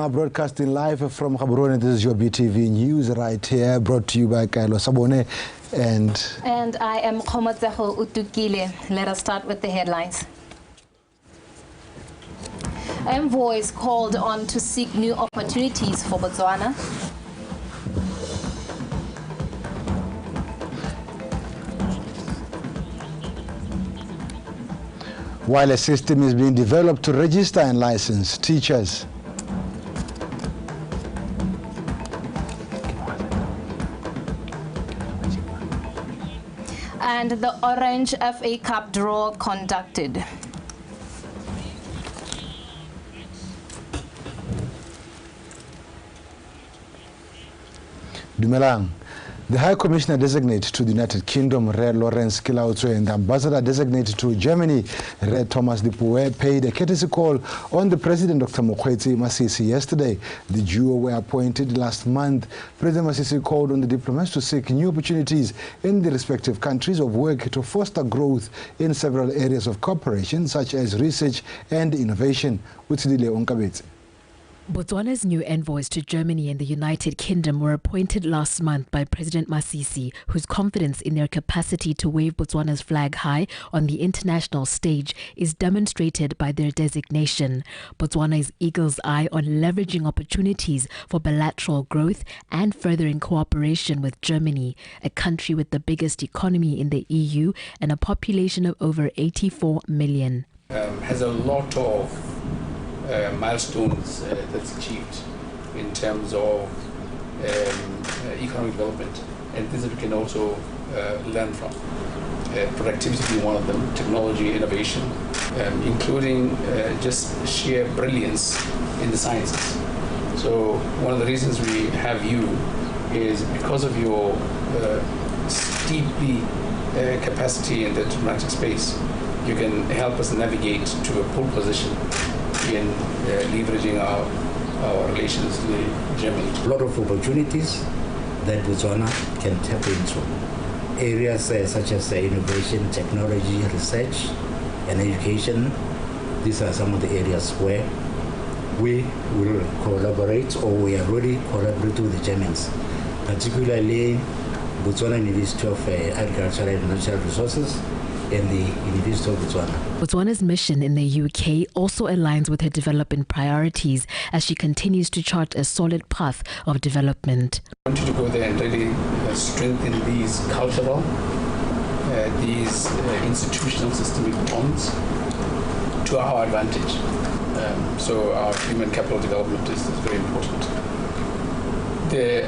Botswana, broadcasting live from Gaborone. This is your BTV News right here, brought to you by Kaelo Sabone. And I am Kgomotseho Utukile. Let us start with the headlines. Envoys called on to seek new opportunities for Botswana. While a system is being developed to register and license teachers. And the Orange FA Cup draw conducted. Dumelang. The High Commissioner designated to the United Kingdom, Re Lawrence Kelaotswe, and the Ambassador designated to Germany, Re Thomas Dipuwe, paid a courtesy call on the President, Dr. Mokgweetsi Masisi, yesterday. The duo were appointed last month. President Masisi called on the diplomats to seek new opportunities in the respective countries of work to foster growth in several areas of cooperation, such as research and innovation. Utsidile Onkabetse. Botswana's new envoys to Germany and the United Kingdom were appointed last month by President Masisi, whose confidence in their capacity to wave Botswana's flag high on the international stage is demonstrated by their designation. Botswana is eagle's eye on leveraging opportunities for bilateral growth and furthering cooperation with Germany, a country with the biggest economy in the EU and a population of over 84 million. Has a lot of milestones that's achieved in terms of economic development, and things that we can also learn from. Productivity being one of them, technology, innovation, including just sheer brilliance in the sciences. So one of the reasons we have you is because of your steeply capacity in the diplomatic space. You can help us navigate to a pole position in leveraging our relations with Germany. A lot of opportunities that Botswana can tap into. Areas such as innovation, technology, research, and education. These are some of the areas where we will collaborate, or we are already collaborating with the Germans, particularly Botswana University of Agriculture and Natural Resources and the University of Botswana. Botswana's mission in the UK also aligns with her development priorities as she continues to chart a solid path of development. I want you to go there and really strengthen these cultural, these institutional systemic bonds to our advantage. So our human capital development is very important. The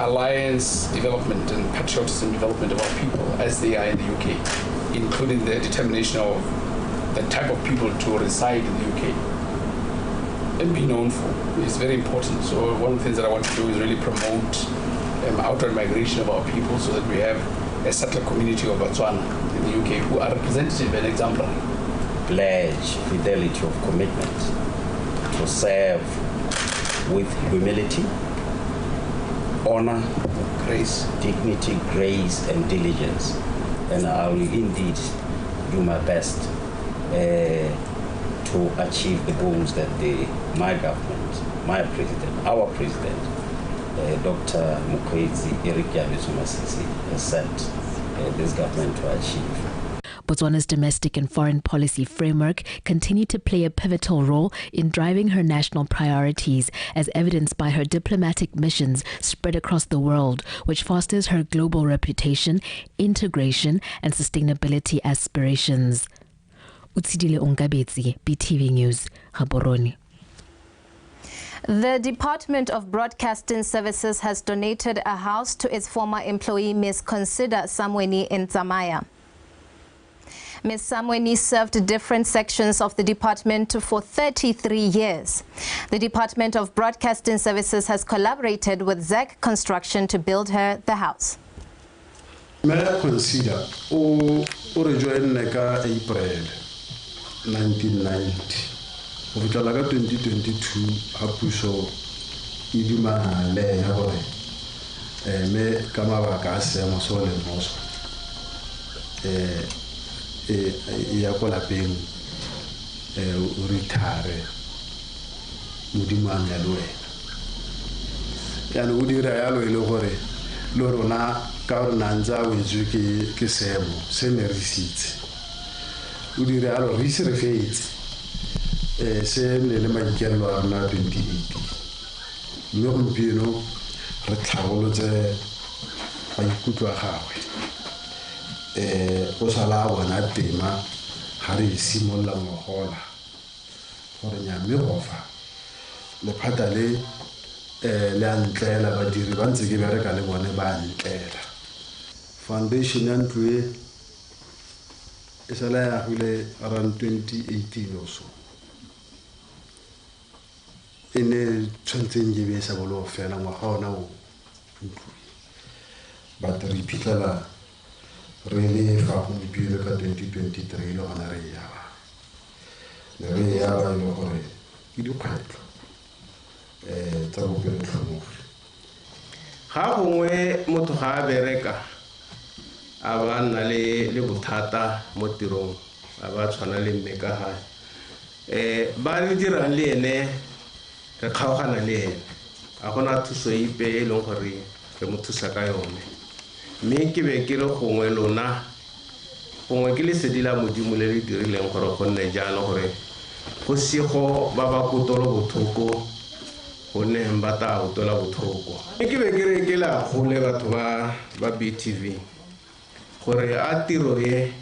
alliance development and patriotism development of our people as they are in the UK, including the determination of the type of people to reside in the UK and be known for, is very important. So one of the things that I want to do is really promote outward migration of our people so that we have a settler community of Botswana in the UK who are representative and exemplary. Pledge fidelity of commitment to serve with humility, honor, grace, dignity, grace, and diligence. And I will indeed do my best to achieve the goals that my government, my president, our president, Dr. Mokgweetsi Eric Masisi, has set this government to achieve. Botswana's domestic and foreign policy framework continue to play a pivotal role in driving her national priorities, as evidenced by her diplomatic missions spread across the world, which fosters her global reputation, integration, and sustainability aspirations. Utsidile Onkabetse, BTV News, Gaborone. The Department of Broadcasting Services has donated a house to its former employee, Ms. Consider Samweni in Tsamaya. Ms. Samweni served different sections of the department for 33 years. The Department of Broadcasting Services has collaborated with ZEC Construction to build her the house. May I consider o re joinne ka April 1990. Go fitlhela ka 2022 ha puso e dumana le ena gore mme ka mabaka a seemo se o leng mo sone ya ko lapeng o retire, Modimo a nne le wena. Jaanong o dira yalo e le gore le rona ka gore na ntse a wetswe ke seemo se ne re sitse. O dira yalo re ise re fetse se ne le maikaelelo a rona 2018. Mme gompieno re tlhabolotse maikutlo a gagwe. O sala a bona tema ga re simolola ngogola gore nya mme gofa lephata le le a ntlela badiri ba ntse ke bereka le bone ba ntlela. Foundation ya ntlo e sala ya agile around 2018 or so. E ne tshwantseng ke be sa bolo fela ngwaga ona o ntlo. But re iphitlhela re le fa gompieno ka 2023 le gona re e aba. Ne re e aba e le gore ke dikgwetlho tsa bopelotlhomogi. Ga gongwe motho ga a bereka a ba nna le bothata mo tirong, a ba tshwana le mme ka gae. Ba re dirang le ene re kgaogana le ene, a gona thuso epe e leng gore re mo thusa ka yone. Mme ke be ke re gongwe lona, gongwe ke lesedi la Modimo le le dirileng gore go nne jalo, gore go sego ba ba kotolo botlhoko gonne ba tla utlwela botlhoko. Mme ke be ke re ke la gole batho ba BTV gore a tiro e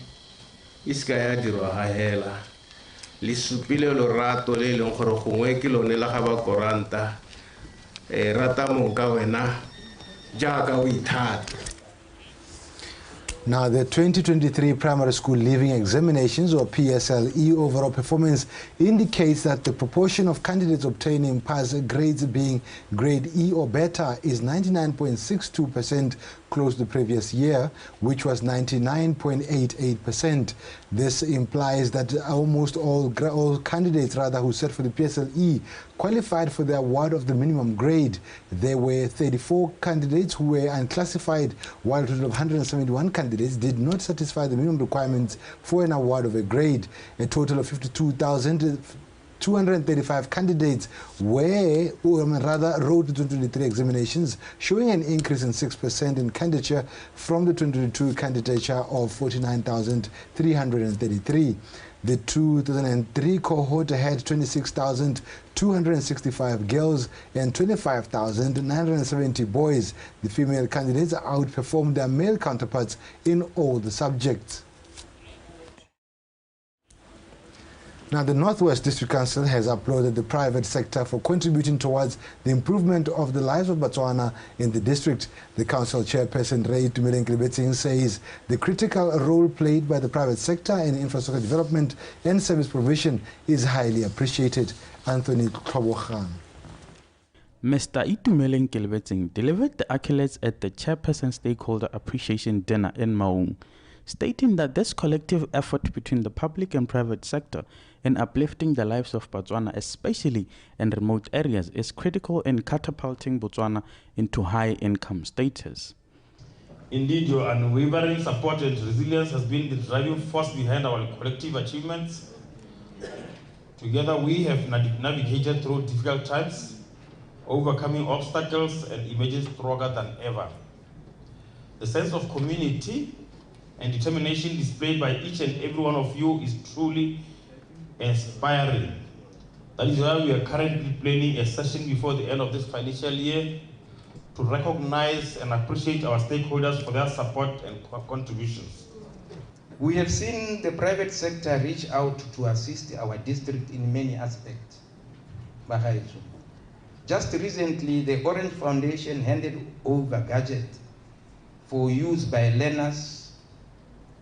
e seka ya dirwa ga hela. Le supile lorato le e leng gore gongwe ke lone la ga ba koranta, rata mong ka wena jaaka o ithata. Now, the 2023 Primary School Leaving Examinations, or PSLE, overall performance indicates that the proportion of candidates obtaining pass grades being grade E or better is 99.62%, close to the previous year, which was 99.88%. This implies that almost all candidates who sat for the PSLE qualified for the award of the minimum grade. There were 34 candidates who were unclassified, while a total of 171 candidates did not satisfy the minimum requirements for an award of a grade. A total of 52,235 candidates wrote the 2023 examinations, showing an increase in 6% in candidature from the 2022 candidature of 49,333. The 2003 cohort had 26,265 girls and 25,970 boys. The female candidates outperformed their male counterparts in all the subjects. Now, the Northwest District Council has applauded the private sector for contributing towards the improvement of the lives of Botswana in the district. The council chairperson, Itumeleng Kelebetseng, says the critical role played by the private sector in infrastructure development and service provision is highly appreciated. Anthony Tlhobogano. Mr. Itumeleng Kelebetseng delivered the accolades at the Chairperson Stakeholder Appreciation Dinner in Maung, stating that this collective effort between the public and private sector in uplifting the lives of Botswana, especially in remote areas, is critical in catapulting Botswana into high-income status. Indeed, your unwavering support and resilience has been the driving force behind our collective achievements. Together, we have navigated through difficult times, overcoming obstacles and emerging stronger than ever. The sense of community and determination displayed by each and every one of you is truly inspiring. That is why we are currently planning a session before the end of this financial year to recognize and appreciate our stakeholders for their support and contributions. We have seen the private sector reach out to assist our district in many aspects. Just recently, the Orange Foundation handed over gadgets for use by learners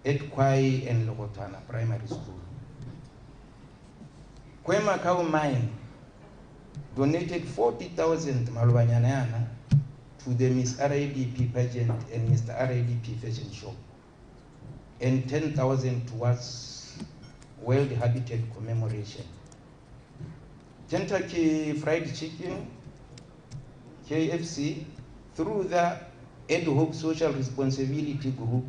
at Kwai and Logotana Primary School. Kwemakau Mine donated 40,000 malwanyana to the Miss RADP pageant and Mr. RADP fashion show, and 10,000 towards World Habitat commemoration. Kentucky Fried Chicken, KFC, through the Ed Hope Social Responsibility Group,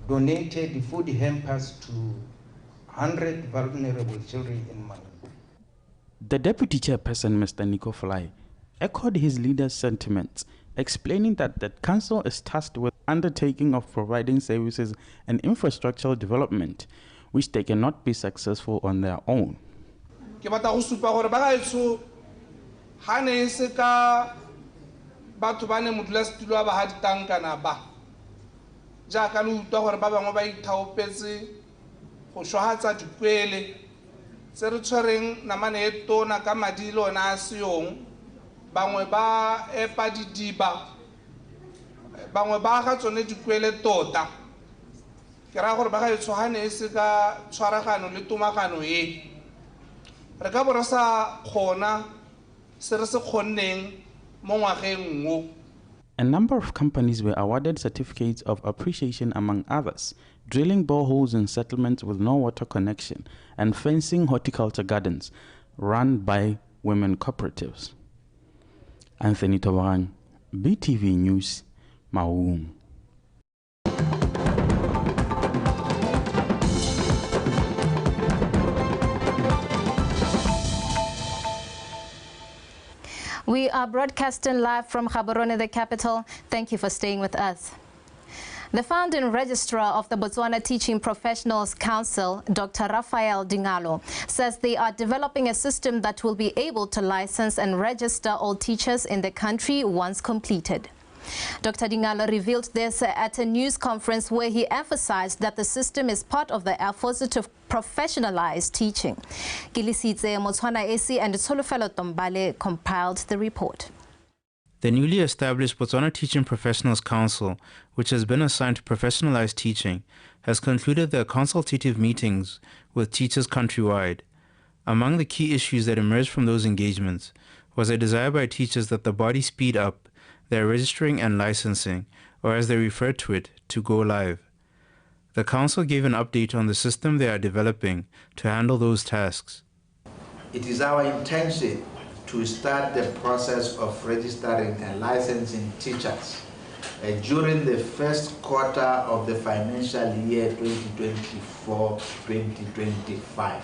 donated food hampers to 100 vulnerable children in Maung. The deputy chairperson, Mr. Nico Fly, echoed his leader's sentiments, explaining that the council is tasked with undertaking of providing services and infrastructural development, which they cannot be successful on their own. Ke batla go supa gore ba gaetsho ga ne e se ka batho ba ne modulasetulo wa ba ga ditankana ba jaaka le utlwa gore ba bangwe ba ithaopetse go šwagatsa dikwele tse re tshwereng namane e tona ka madi le ona a seyong, bangwe ba epa didiba, bangwe ba aga tsone dikwele tota. Ke raya gore ba gaetsho ga ne e se ka tshwaragano le tomagano e, re ka bo re sa kgona se re se kgonneng mo ngwageng o. A number of companies were awarded certificates of appreciation, among others, drilling boreholes in settlements with no water connection and fencing horticulture gardens run by women cooperatives. Anthony Tobarang, BTV News, Maun. We are broadcasting live from Gaborone, the capital. Thank you for staying with us. The founding registrar of the Botswana Teaching Professionals Council, Dr. Raphael Dingalo, says they are developing a system that will be able to license and register all teachers in the country once completed. Dr. Dingalo revealed this at a news conference where he emphasized that the system is part of the efforts to professionalize teaching. Kilisitse Motswana Esi and Tsholofelo Tombale compiled the report. The newly established Botswana Teaching Professionals Council, which has been assigned to professionalize teaching, has concluded their consultative meetings with teachers countrywide. Among the key issues that emerged from those engagements was a desire by teachers that the body speed up their registering and licensing, or as they refer to it, to go live. The council gave an update on the system they are developing to handle those tasks. It is our intention to start the process of registering and licensing teachers during the first quarter of the financial year 2024-2025.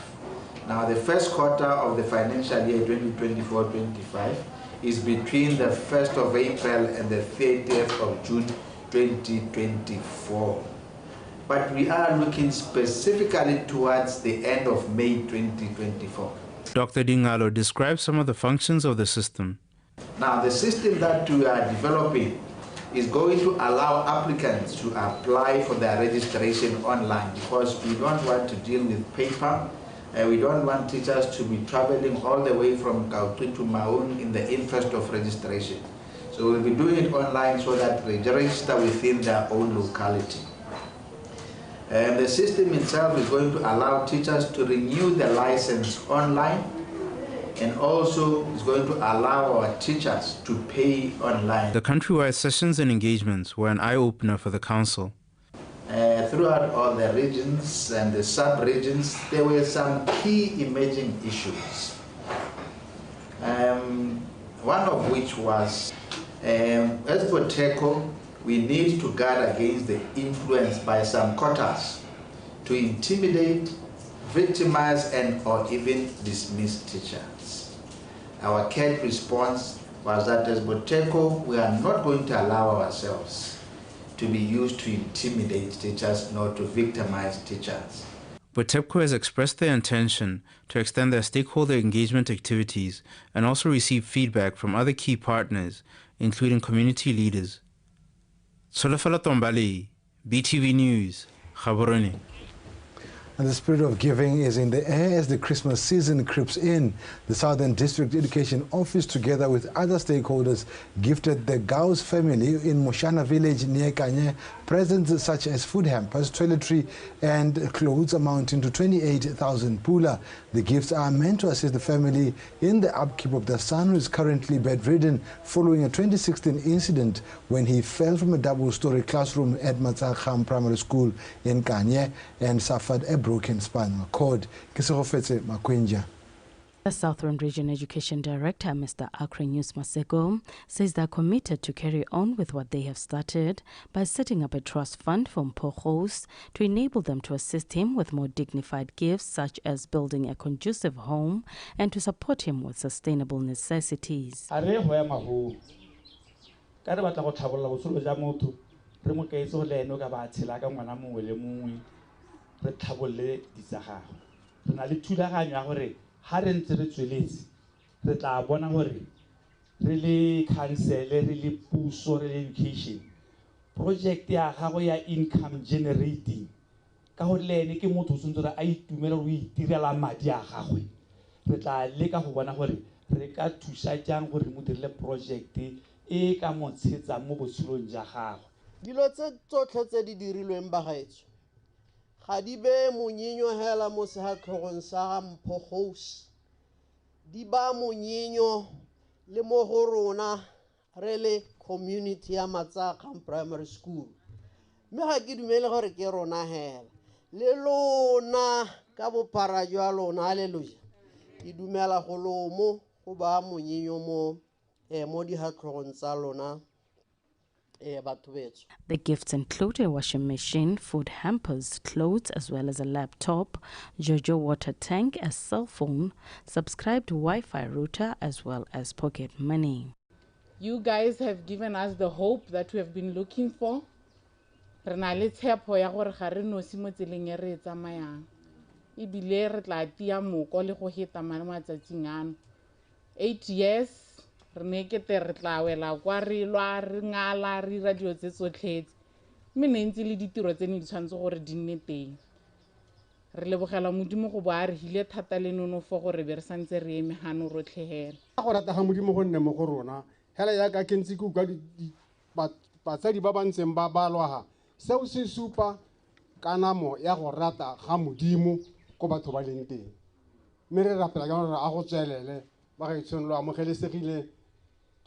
Now, the first quarter of the financial year 2024-25 is between the 1st of April and the 30th of June 2024. But we are looking specifically towards the end of May 2024. Dr. Dingalo described some of the functions of the system. Now, the system that we are developing is going to allow applicants to apply for their registration online, because we don't want to deal with paper. We don't want teachers to be traveling all the way from Kautu to Maun in the interest of registration. So we'll be doing it online so that they register within their own locality. And the system itself is going to allow teachers to renew their license online, and also is going to allow our teachers to pay online. The countrywide sessions and engagements were an eye-opener for the council. Throughout all the regions and the sub-regions, there were some key emerging issues. One of which was, as BOTECO, we need to guard against the influence by some quarters to intimidate, victimize, and or even dismiss teachers. Our curt response was that as BOTECO, we are not going to allow ourselves to be used to intimidate teachers nor to victimize teachers. BOTEPCO has expressed their intention to extend their stakeholder engagement activities and also receive feedback from other key partners, including community leaders. Tsholofelo Tombale, BTV News, Gaborone. And the spirit of giving is in the air as the Christmas season creeps in. The Southern District Education Office, together with other stakeholders, gifted the Gauss family in Moshana village near Kanye presents such as food hampers, toiletry and clothes amounting to 28,000 pula. The gifts are meant to assist the family in the upkeep of their son, who is currently bedridden following a 2016 incident when he fell from a double-story classroom at Matsakham Primary School in Kanye and suffered a broken spinal cord. Kesegofetse Makwenja. The Southern Region Education Director, Mr. Akrenews Maseko, says they are committed to carry on with what they have started by setting up a trust fund for Mpho Kgosi to enable them to assist him with more dignified gifts such as building a conducive home and to support him with sustainable necessities. A re go ema go ka re batla go tlhabolola botshelo jwa motho, re mo kaetse go le ene o ka ba tshela ka ngwana mongwe le mongwe, re tlhabolole ditsa gagwe. Re na le thulaganyo ya gore ha re ntse re tsweletse re tla bona gore re le council, re le puso, re le education project ya gago ya income generating, ka gore le ene ke motho o tshwanetse gore a itumele gore o itirela madi a gagwe. Re tla leka go bona gore re ka thusa jang gore re mo dirile project e ka mo tshetsang mo botshelong jwa gagwe. Dilo tse tsotlhe tse di dirilweng bagaetsho ga di beye monyenyo hela mo sefatlhogong sa ga Mpho Kgosi, di ba monyenyo le mo go rona re le community ya Matsakgang Primary School. Mme ga ke dumele gore ke rona hela, le lona ka bophara jwa lona, haleluja, ke dumela go lomo go ba monyenyo mo difatlhogong tsa lona. Batho betsho. The gifts include a washing machine, food hampers, clothes, as well as a laptop, Jojo water tank, a cell phone, subscribed Wi-Fi router, as well as pocket money. You guys have given us the hope that we have been looking for. Re na le tshepo ya gore ga re nosi mo tseleng e re e tsamayang. Ebile re tla tia moko le go heta mo matsatsing ano. 8 years re ne kete re tla wela kwa re lwa, re ngala, re dira dilo tse tsotlhetse. Mme ne ntse le ditiro tse ne di tshwanetse gore di nne teng. Re lebogela Modimo go bo a re hile thata le nonofo gore be re santse re eme gano rotlhe hela. Go rata ga Modimo go nne mo go rona, hela yaka ke ntse ke utlwa batsadi ba ba ntseng ba balwa, seo se supa kanamo ya go rata ga Modimo ko batho ba leng teng. Mme re rapela ka gore a go tswelele, ba ga itshwanelo amogelesegile,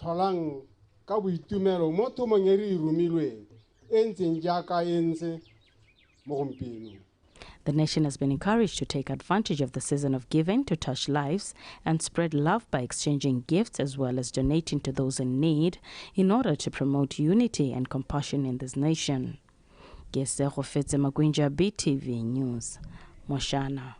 tholang ka boitumelo mo thomong e re e romilweng, e ntseng jaaka e ntse mo gompienong. The nation has been encouraged to take advantage of the season of giving to touch lives and spread love by exchanging gifts as well as donating to those in need in order to promote unity and compassion in this nation. Gesegofetse Makwinja, BTV News, Moshana.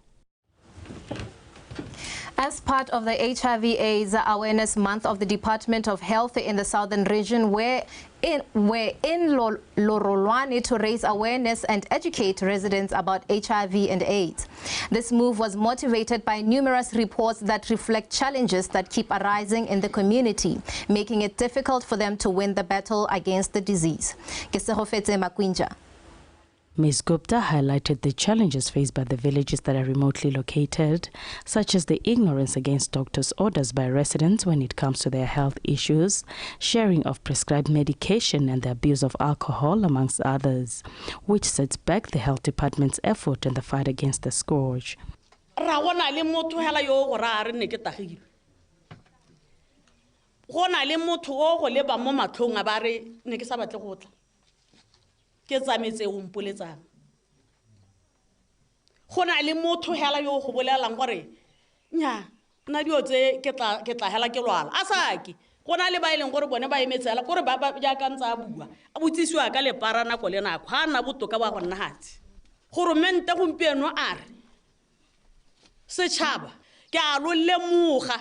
As part of the HIV/AIDS Awareness Month of the Department of Health in the Southern Region, we're in Lerolwane to raise awareness and educate residents about HIV and AIDS. This move was motivated by numerous reports that reflect challenges that keep arising in the community, making it difficult for them to win the battle against the disease. Kesegofetse Makwinja. Ms. Gupta highlighted the challenges faced by the villages that are remotely located, such as the ignorance against doctors' orders by residents when it comes to their health issues, sharing of prescribed medication and the abuse of alcohol, amongst others, which sets back the health department's effort in the fight against the scourge. Ra gona le motho hela yo go ra re ne ke tagilwe. Go na le motho o go leba mo matlhong a ba re ne ke sa batle go tla. Ke tsametse o mpoletsang. Go na le motho hela yo go bolelang gore nya nna dio tse ke tla hela ke lwala. A sa ke go na le ba eleng gore bone ba emetse hela gore ba jaaka ntse a bua. A botsisiwa ka lepara nako le nako ha nna botoka ba go nna hatse. Goromente gompieno a re setšhaba ke a lo lemoga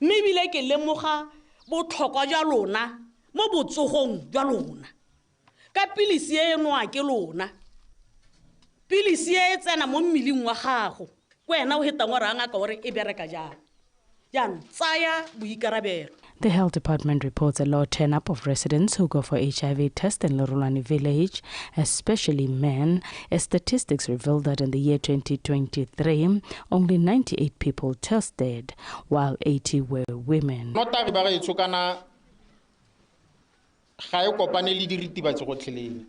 mme ebile ke lemoga botlhokwa jwa lona mo botsogong jwa lona. Ka pilisi e nwa ke lona, pilisi e tsena mo mmeleng wa gago, ke wena o hetang wa ranga ka gore e bereka jang. Jaanong tsaya boikarabelo. The health department reports a low turn-up of residents who go for HIV tests in Lerolwane village, especially men, as statistics reveal that in the year 2023, only 98 people tested, while 80 were women. Notagi ba gaetsho kana ga e kopane le diritibatsi gotlhelele.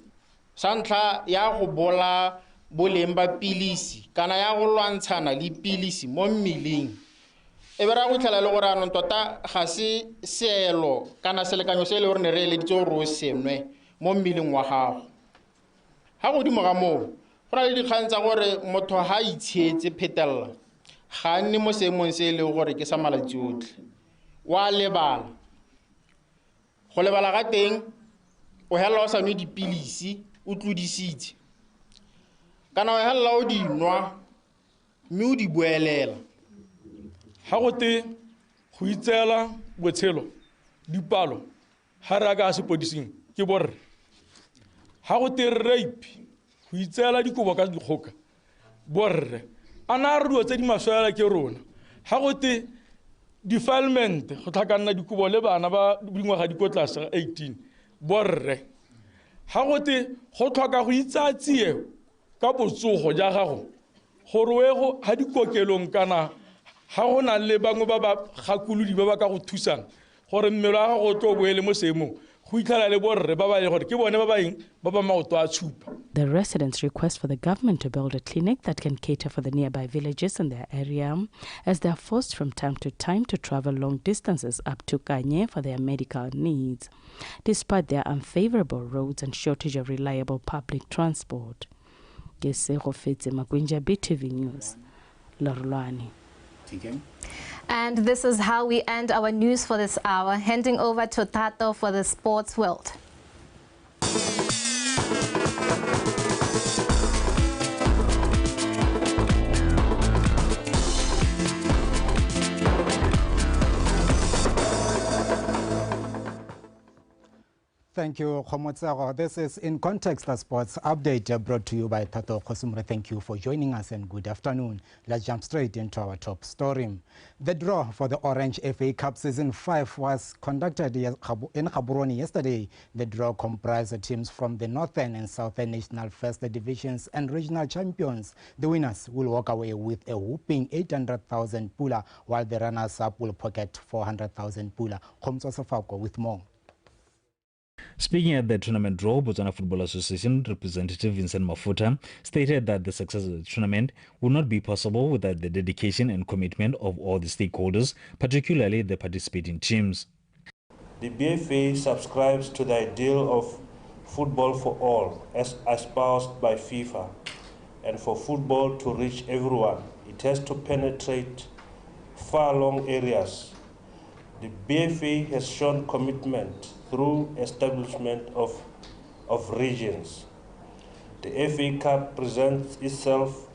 Sa ntlha ya go bola boleng ba pilisi kana ya go lwantshana le pilisi mo mmeleng. E be ra go tlhela le gore anong tota ga se seelo kana selekanyo se e le gore ne re eleditse gore o se nwe mo mmeleng wa gago. Ga godimo ga moo, go na le dikgang tsa gore motho ga a itshietse phetelela, Ga nne mo seemong se e leng gore ke sa malatsi otlhe. Wa lebala. Go lebala ga teng o hella o sa nwe dipilisi o tlodisitse. Kana o hella o di nwa mme o di boelela. Ha go te go itseela botshelo dipalo ha re ka sepodising ke borre. Ha go te rape go itseela dikobo ka dikgoka borre. Ana re dilo tse di maswela ke rona. Ha go te defilement go tlhakanna dikobo le bana ba dingwaga di ko tlase ga 18 borre. Ha go te go tlhoka go itsatsie ka botsogo ja gago gore o go ha dikokelong kana ha go na le bangwe ba ba gakolodi ba ba ka go thusang gore mmele wa gago o tlo boele mo seemong go itlhela le borre ba ba le gore ke bone ba ba eng ba ba maoto a tshupa. The residents request for the government to build a clinic that can cater for the nearby villages in their area, as they are forced from time to time to travel long distances up to Kanye for their medical needs, despite their unfavorable roads and shortage of reliable public transport. Makwinja, BTV News, Lerolwane. And this is how we end our news for this hour. Handing over to Tato for the sports world. Thank you, Kgomotsego. This is In Context, the sports update brought to you by Tato Khosumre. Thank you for joining us and good afternoon. Let's jump straight into our top story. The draw for the Orange FA Cup Season 5 was conducted in Gaborone yesterday. The draw comprised teams from the Northern and Southern National First Divisions and regional champions. The winners will walk away with a whopping 800,000 pula, while the runners-up will pocket 400,000 pula. Khomtso Sefako with more. Speaking at the tournament draw, Botswana Football Association representative Vincent Mafuta stated that the success of the tournament would not be possible without the dedication and commitment of all the stakeholders, particularly the participating teams. The BFA subscribes to the ideal of football for all, as espoused by FIFA, and for football to reach everyone, it has to penetrate far long areas. The BFA has shown commitment through establishment of regions. The FA Cup presents itself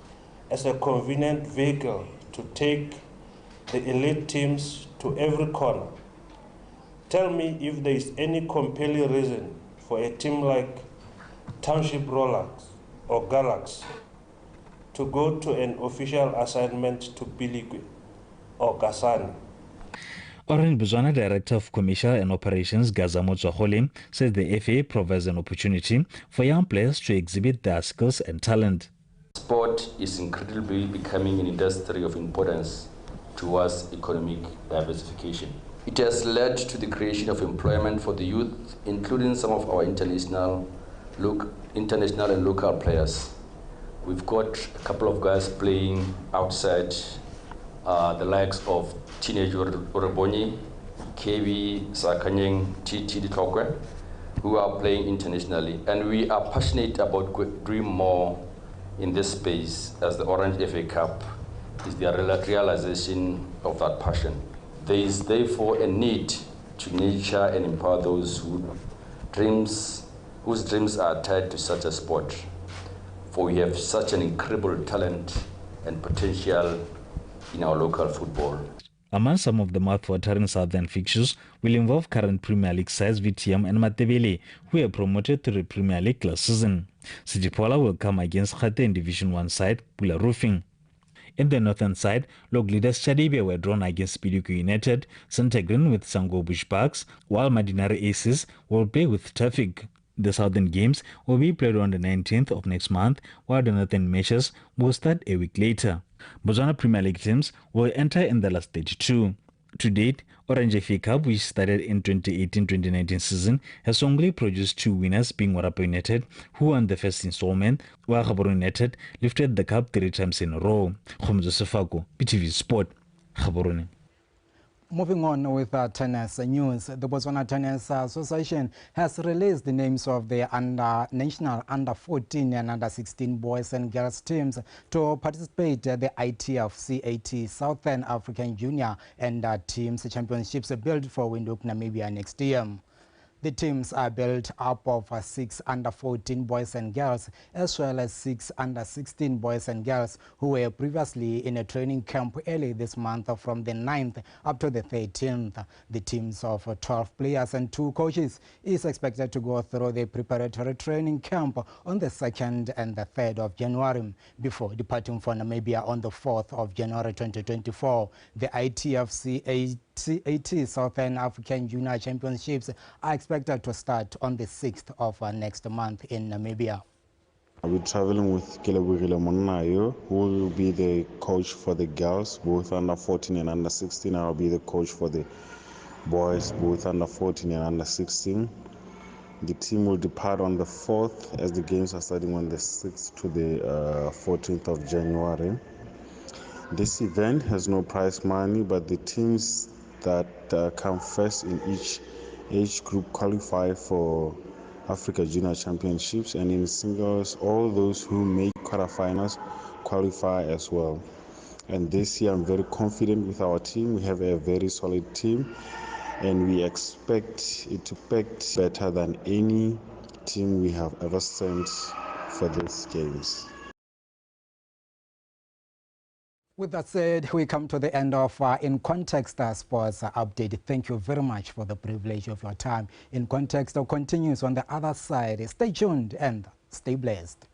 as a convenient vehicle to take the elite teams to every corner. Tell me if there is any compelling reason for a team like Township Rollers or Galaxy to go to an official assignment to Pilikwe or Kasane. Orange Botswana Director of Commercial and Operations Gaza Motswagole says the FA provides an opportunity for young players to exhibit their skills and talent. Sport is incredibly becoming an industry of importance towards economic diversification. It has led to the creation of employment for the youth, including some of our international and local players. We've got a couple of guys playing outside, the likes of Teenage Orebonye, KB Sakanyeng, TT Ditlhokwe, who are playing internationally. And we are passionate about doing more in this space, as the Orange FA Cup is the realization of that passion. There is therefore a need to nurture and empower those whose dreams are tied to such a sport, for we have such an incredible talent and potential in our local football. Among some of the mouth-watering southern fixtures will involve current Premier League sides VTM and Matebele, who were promoted to the Premier League last season. City Pola will come against Khate in Division 1 side Pula Roofing. In the northern side, log leaders Chadibe were drawn against Pilikwe United, Santegrin with Sango Bushbucks, while Madinari Aces will play with Traffic. The southern games will be played on the 19th of next month, while the northern matches will start a week later. Botswana Premier League teams will enter in the last 32. To date, Orange FA Cup, which started in 2018-2019 season, has only produced two winners, being Orapa United, who won the first installment, while Gaborone United lifted the cup 3 times in a row. Khomzo Sefako, BTV Sport, Gaborone. Moving on with tennis news, the Botswana Tennis Association has released the names of the national under 14 and under 16 boys and girls teams to participate at the ITF CAT Southern African Junior and Teams Championships built for Windhoek, Namibia next year. The teams are built up of 6 under 14 boys and girls, as well as 6 under 16 boys and girls who were previously in a training camp early this month from the 9th up to the 13th. The teams of 12 players and 2 coaches is expected to go through the preparatory training camp on the 2nd and the 3rd of January before departing for Namibia on the 4th of January 2024. The ITF CAT Southern African Junior Championships are expected to start on the 6th of next month in Namibia. I'll be traveling with Kelebogile Monnayo, who will be the coach for the girls, both under 14 and under 16. I'll be the coach for the boys, both under 14 and under 16. The team will depart on the 4th, as the games are starting on the 6th to the 14th of January. This event has no prize money, but the teams that come first in each age group qualify for Africa Junior Championships, and in singles, all those who make quarterfinals qualify as well. And this year, I'm very confident with our team. We have a very solid team, and we expect it to be better than any team we have ever sent for these games. With that said, we come to the end of In Context Sports Update. Thank you very much for the privilege of your time. In Context continues on the other side. Stay tuned and stay blessed.